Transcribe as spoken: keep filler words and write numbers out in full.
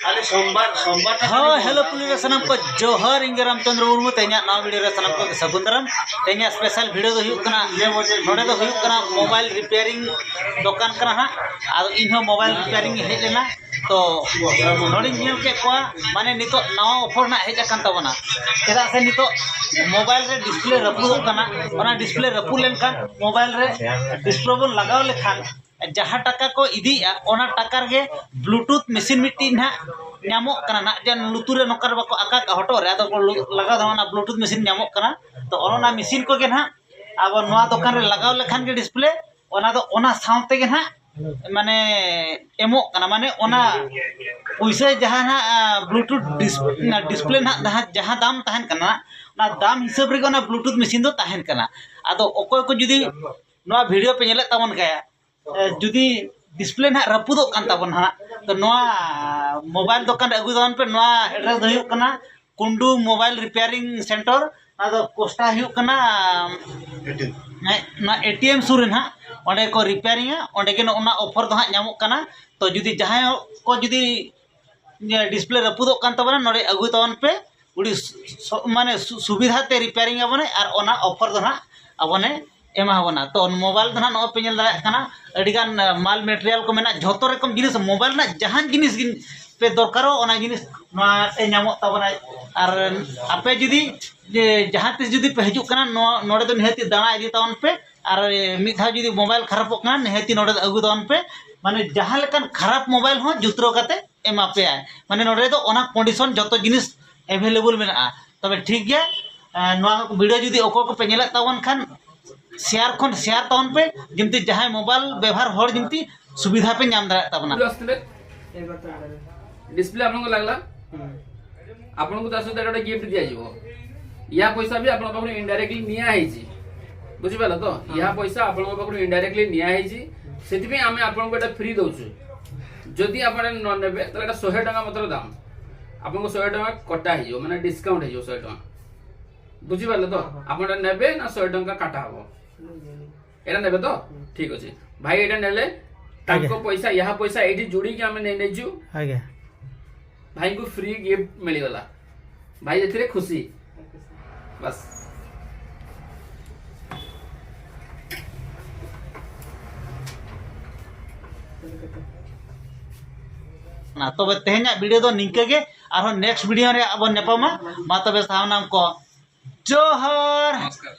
ᱦᱳᱭ, ᱦᱮᱞᱳ ᱯᱩᱞᱤ ᱨᱮ ᱥᱟᱱᱟᱢ ᱠᱚ ᱡᱚᱦᱟᱨ, ᱤᱧ ᱜᱮ ᱨᱟᱢᱪᱚᱸᱫᱽᱨᱚ ᱢᱩᱨᱢᱩ᱾ ᱛᱮᱦᱮᱧᱟᱜ ᱱᱟᱣᱟ ᱵᱷᱤᱰᱤᱭᱳ ᱨᱮ ᱥᱟᱱᱟᱢ ᱠᱚᱜᱮ ᱥᱟᱹᱜᱩᱱ ᱫᱟᱨᱟᱢ᱾ ᱛᱮᱦᱮᱧᱟᱜ ᱥᱯᱮᱥᱟᱞ ᱵᱷᱤᱰᱤᱭᱳ ᱫᱚ ᱦᱩᱭᱩᱜ ᱠᱟᱱᱟ, ᱱᱚᱰᱮ ᱫᱚ ᱦᱩᱭᱩᱜ ᱠᱟᱱᱟ ᱢᱳᱵᱟᱭᱤᱞ ᱨᱤᱯᱮᱭᱟᱨᱤᱝ ᱫᱚᱠᱟᱱ ᱠᱟᱱᱟ ᱦᱟᱸᱜ᱾ ᱟᱫᱚ ᱤᱧ ᱦᱚᱸ ᱢᱳᱵᱟᱭᱤᱞ ᱨᱤᱯᱮᱭᱟᱨᱤᱝ ᱤᱧ ᱦᱮᱡ ᱞᱮᱱᱟ᱾ ᱛᱚ ᱱᱚᱰᱮᱧ ᱧᱮᱞ ᱠᱮᱫ ᱠᱚᱣᱟ, ᱢᱟᱱᱮ ᱱᱤᱛᱚᱜ ᱱᱟᱣᱟ ᱚᱯᱷᱟᱨ ᱱᱟᱜ ᱦᱮᱡ ᱟᱠᱟᱱ ᱛᱟᱵᱚᱱᱟ᱾ ᱪᱮᱫᱟᱜ ᱥᱮ ᱱᱤᱛᱚᱜ ᱢᱳᱵᱟᱭᱤᱞ ᱨᱮ ᱰᱤᱥᱯᱞᱮ ᱨᱟᱹᱯᱩᱫᱚᱜ ᱠᱟᱱᱟ᱾ ᱚᱱᱟ ᱰᱤᱥᱯᱞᱮ ᱨᱟᱹᱯᱩᱫ ᱞᱮᱱᱠᱷᱟᱱ ᱢᱳᱵᱟᱭᱤᱞ ᱨᱮ ᱰᱤᱥᱯᱞᱮ ᱵᱚᱱ ᱞᱟᱜᱟᱣ ᱞᱮᱠᱷᱟᱱ ᱡᱟᱦᱟᱸ ᱴᱟᱠᱟ ᱠᱚ ᱤᱫᱤᱭᱮᱫᱼᱟ, ᱚᱱᱟ ᱴᱟᱠᱟ ᱨᱮᱜᱮ ᱵᱞᱩᱴᱩᱛᱷ ᱢᱮᱥᱤᱱ ᱢᱤᱫᱴᱤᱡ ᱱᱟᱦᱟᱜ ᱧᱟᱢᱚᱜ ᱠᱟᱱᱟ ᱱᱟᱦᱟᱜ, ᱡᱮ ᱞᱩᱛᱩᱨ ᱨᱮ ᱱᱚᱝᱠᱟ ᱨᱮ ᱵᱟᱠᱚ ᱟᱠᱟ ᱠᱟᱜᱼᱟ, ᱦᱚᱴᱚᱜ ᱨᱮ, ᱟᱫᱚ ᱠᱚ ᱞᱩ-, ᱞᱟᱜᱟᱣ ᱫᱟ, ᱚᱱᱟ ᱵᱞᱩᱴᱩᱛᱷ ᱢᱮᱥᱤᱱ ᱧᱟᱢᱚᱜ ᱠᱟᱱᱟ᱾ ᱛᱚ ᱚᱱ ᱚᱱᱟ ᱢᱮᱥᱤᱱ ᱠᱚᱜᱮ ᱱᱟᱦᱟᱜ ᱟᱵᱚ ᱱᱚᱣᱟ ᱫᱚᱠᱟᱱ ᱨᱮ ᱞᱟᱜᱟᱣ ᱞᱮᱠᱷᱟᱱ ᱜᱮ ᱰᱤᱥᱯᱞᱮ, ᱚᱱᱟ ᱫᱚ ᱚᱱᱟ ᱥᱟᱶ ᱛᱮᱜᱮ ᱱᱟᱦᱟᱜ ᱢᱟᱱᱮ ᱮᱢᱚᱜ ᱠᱟᱱᱟ, ᱢᱟᱱᱮ ᱚᱱᱟ ᱯᱩᱭᱥᱟᱹ ᱡᱟᱦᱟᱸ ᱱᱟᱦᱟᱜ ᱵᱞᱩᱴᱩᱛᱷ ᱰᱤᱥ-, ᱰᱤᱥᱯᱞᱮ ᱱᱟᱦᱟᱜ ᱡᱟᱦᱟᱸ, ᱡᱟᱦᱟᱸ ᱫᱟᱢ ᱛᱟᱦᱮᱱ ᱠᱟᱱᱟ, ᱚᱱᱟ ᱫᱟᱢ ᱦᱤᱥᱟᱹᱵ ᱨᱮᱜᱮ ᱚᱱᱟ ᱵᱞᱩᱴᱩᱛᱷ ᱢᱮᱥᱤᱱ ᱫᱚ ᱛᱟᱦᱮᱱ ᱠᱟᱱᱟ᱾ ᱟᱫᱚ ᱚᱠᱚᱭ ᱠᱚ ᱡᱩᱫᱤ ᱱᱚᱣᱟ ᱵᱷᱤᱰᱤᱭᱳ ᱯᱮ ᱧᱮᱞᱮᱫ ᱛᱟᱵᱚᱱ ᱠᱷᱟᱡ, ᱮ, ᱡᱩᱫᱤ ᱰᱤᱥᱯᱞᱮ ᱱᱟᱦᱟᱜ ᱨᱟᱹᱯᱩᱫᱚᱜ ᱠᱟᱱ ᱛᱟᱵᱚᱱᱟ ᱦᱟᱸᱜ, ᱛᱚ ᱱᱚᱣᱟ ᱢᱳᱵᱟᱭᱤᱞ ᱫᱚᱠᱟᱱ ᱨᱮ ᱟᱹᱜᱩ ᱛᱟᱵᱚᱱ ᱯᱮ᱾ ᱱᱚᱣᱟ ᱮᱰᱨᱮᱥ ᱫᱚ ᱦᱩᱭᱩᱜ ᱠᱟᱱᱟ ᱠᱩᱱᱰᱩ ᱢᱳᱵᱟᱭᱤᱞ ᱨᱤᱯᱮᱭᱟᱨᱤᱝ ᱥᱮᱱᱴᱟᱨ᱾ ᱚᱱᱟ ᱫᱚ ᱠᱳᱥᱴᱟ ᱦᱩᱭᱩᱜ ᱠᱟᱱᱟ, ᱮ, ᱱᱚᱣᱟ ᱮ ᱴᱤ ᱮᱢ ᱥᱩᱨ ᱨᱮ ᱱᱟᱦᱟᱜ, ᱚᱸᱰᱮ ᱠᱚ ᱨᱤᱯᱮᱭᱟᱨᱤᱝᱟ, ᱚᱸᱰᱮ ᱜᱮ ᱱᱚᱜᱼᱚ ᱱᱟ ᱚᱯᱷᱟᱨ ᱫᱚ ᱦᱟᱸᱜ ᱧᱟᱢᱚᱜ ᱠᱟᱱᱟ᱾ ᱛᱚ ᱡᱩᱫᱤ ᱡᱟᱦᱟᱸᱭ ᱠᱚ ᱡᱩᱫᱤ ᱰᱤᱥᱯᱞᱮ ᱨᱟᱹᱯᱩᱫᱚᱜ ᱠᱟᱱ ᱛᱟᱵᱚᱱᱟ, ᱱᱚᱰᱮ ᱟᱹᱜᱩᱭ ᱛᱟᱵᱚᱱ ᱯᱮ᱾ ᱟᱹᱰᱤ ᱥᱚ-, ᱢᱟᱱᱮ ᱥᱩ-, ᱥᱩᱵᱤᱫᱷᱟ ᱛᱮ ᱨᱤᱯᱮᱭᱟᱨᱤᱝ ᱟᱵᱚᱱᱟᱭ ᱟᱨ ᱚᱱᱟ ᱚᱯᱷᱟᱨ ᱫᱚ ᱱᱟᱦᱟᱜ ᱟᱵᱚᱱᱮ ᱮᱢᱟ ᱵᱚᱱᱟ᱾ ᱛᱚ ᱢᱳᱵᱟᱭᱤᱞ ᱫᱚ ᱱᱟᱦᱟᱜ ᱱᱚᱜᱼᱚᱭ ᱯᱮ ᱧᱮᱞ ᱫᱟᱲᱮᱭᱟᱜ ᱠᱟᱱᱟ, ᱟᱹᱰᱤᱜᱟᱱ, ᱮ, ᱢᱟᱞ ᱢᱮᱴᱮᱨᱤᱭᱟᱞ ᱠᱚ ᱢᱮᱱᱟᱜᱼᱟ᱾ ᱡᱷᱚᱛᱚ ᱨᱚᱠᱚᱢ ᱡᱤᱱᱤᱥ, ᱢᱳᱵᱟᱭᱤᱞ ᱨᱮᱱᱟᱜ ᱡᱟᱦᱟᱱ ᱡᱤᱱᱤᱥ ᱜᱮ ᱯᱮ ᱫᱚᱨᱠᱟᱨᱚᱜ, ᱚᱱᱟ ᱡᱤᱱᱤᱥ ᱱᱚᱣᱟ ᱛᱮ ᱧᱟᱢᱚᱜ ᱛᱟᱵᱚᱱᱟ᱾ ᱟᱨ ᱟᱯᱮ ᱡᱩᱫᱤ ᱡᱮ ᱡᱟᱦᱟᱸ ᱛᱤᱥ ᱡᱩᱫᱤ ᱯᱮ ᱦᱤᱡᱩᱜ ᱠᱟᱱᱟ, ᱱᱚᱣᱟ, ᱱᱚᱰᱮ ᱫᱚ ᱱᱤᱦᱟᱹᱛᱤ ᱫᱟᱬᱟ ᱤᱫᱤ ᱛᱟᱵᱚᱱ ᱯᱮ᱾ ᱟᱨ, ᱮ, ᱢᱤᱫ ᱫᱷᱟᱣ ᱡᱩᱫᱤ ᱢᱳᱵᱟᱭᱤᱞ ᱠᱷᱟᱨᱟᱯᱚᱜ ᱠᱟᱱᱟ, ᱱᱤᱦᱟᱹᱛᱤ ᱱᱚᱰᱮ ᱫᱚ ᱟᱹᱜᱩ ᱛᱟᱵᱚᱱ ᱯᱮ᱾ ᱢᱟᱱᱮ ᱡᱟᱦᱟᱸ ᱞᱮᱠᱟᱱ ᱠᱷᱟᱨᱟᱯ ᱢᱳᱵᱟᱭᱤᱞ ᱦᱚᱸ ᱡᱩᱛᱨᱟᱹᱣ ᱠᱟᱛᱮ ᱮᱢᱟ ᱯᱮᱭᱟᱭ᱾ ᱢᱟᱱᱮ ᱱᱚᱰᱮ ᱫᱚ ᱚᱱᱟ ᱠᱚᱱᱰᱤᱥᱚᱱ ᱡᱚᱛᱚ ᱡᱤᱱᱤᱥ ᱮᱵᱷᱮᱞᱮᱵᱚᱞ ᱢᱮᱱᱟᱜᱼᱟ᱾ ᱛᱚᱵᱮ ᱴᱷᱤᱠ ᱜᱮᱭᱟ, ᱮ, ᱱᱚᱣᱟ ᱵᱷᱤᱰᱤᱭᱳ ᱡᱩᱫᱤ ᱚᱠᱚᱭ ᱠᱚᱯᱮ ᱧᱮᱞᱮᱫ ᱛᱟᱵᱚᱱ ᱠᱷᱟᱱ, ᱥᱮᱭᱟᱨ ᱠᱷᱚᱱ ᱥᱮᱭᱟᱨ ᱛᱟᱵᱚᱱ ᱯᱮ, ᱡᱮᱢᱛᱤ ᱡᱟᱦᱟᱸᱭ ᱢᱳᱵᱟᱭᱤᱞ ᱵᱮᱵᱚᱦᱟᱨ ᱦᱚᱲ ᱡᱮᱢᱛᱤ ᱥᱩᱵᱤᱫᱷᱟ ᱯᱮ ᱧᱟᱢ ᱫᱟᱲᱮᱭᱟᱜ ᱛᱟᱵᱚᱱᱟ᱾ ᱵᱩᱡᱷᱟᱹᱣ ᱟᱥᱛᱮ ᱯᱮ᱾ ଡିସପ୍ଲେ ଆପଣଙ୍କୁ ଲାଗିଲା, ଆପଣଙ୍କୁ ତା ସହିତ ଗୋଟେ ଗିଫ୍ଟ ଦିଆଯିବ। ୟା ପଇସା ବି ଆପଣଙ୍କ ପାଖରୁ ଇନଡାଇରେକ୍ଟଲି ନିଆ ହେଇଛି, ବୁଝିପାରିଲ ତ? ୟା ପଇସା ଆପଣଙ୍କ ପାଖରୁ ଇନଡାଇରେକ୍ଟଲି ନିଆ ହେଇଛି, ସେଥିପାଇଁ ଆମେ ଆପଣଙ୍କୁ ଏଇଟା ଫ୍ରି ଦଉଛୁ। ଯଦି ଆପଣ ଏଇଟା ନ ନେବେ, ତାହେଲେ ଏଇଟା ଶହେ ଟଙ୍କା ମାତ୍ର ଦାମ। ଆପଣଙ୍କୁ ଶହେ ଟଙ୍କା କଟା ହେଇଯିବ, ମାନେ ଡିସକାଉଣ୍ଟ ହେଇଯିବ ଶହେ ଟଙ୍କା, ବୁଝିପାରିଲେ ତ? ଆପଣ ଏଇଟା ନେବେ ନା ଶହେ ଟଙ୍କା କାଟା ହବ? ଏଇଟା ନେବେ ତ? ଠିକ ଅଛି ଭାଇ, ଏଇଟା ନେଲେ ତାଙ୍କ ଆଜ୍ଞା। ପଇସା, ୟା ପଇସା ଏଇଠି ଯୋଡ଼ିକି ଆମେ ନେଇ ନେଇଛୁ। ଆଜ୍ଞା। ଭାଇଙ୍କୁ ଫ୍ରି ଗିଫ୍ଟ ମିଳିଗଲା। ଭାଇ ଏଥିରେ ଖୁସି। ବାସ୍। ᱢᱟ ᱛᱚᱵᱮ ᱛᱮᱦᱮᱧᱟᱜ ᱵᱷᱤᱰᱤᱭᱳ ᱫᱚ ᱱᱤᱝᱠᱟᱹ ᱜᱮ᱾ ᱟᱨᱦᱚᱸ ᱱᱮᱠᱥᱴ ᱵᱷᱤᱰᱤᱭᱳ ᱨᱮ ᱟᱵᱚ ᱧᱟᱯᱟᱢᱟ᱾ ᱢᱟ ᱛᱚᱵᱮ ᱥᱟᱱᱟᱢ ᱠᱚ ᱡᱚᱦᱟᱨ᱾ ᱱᱚᱢᱚᱥᱠᱟᱨ᱾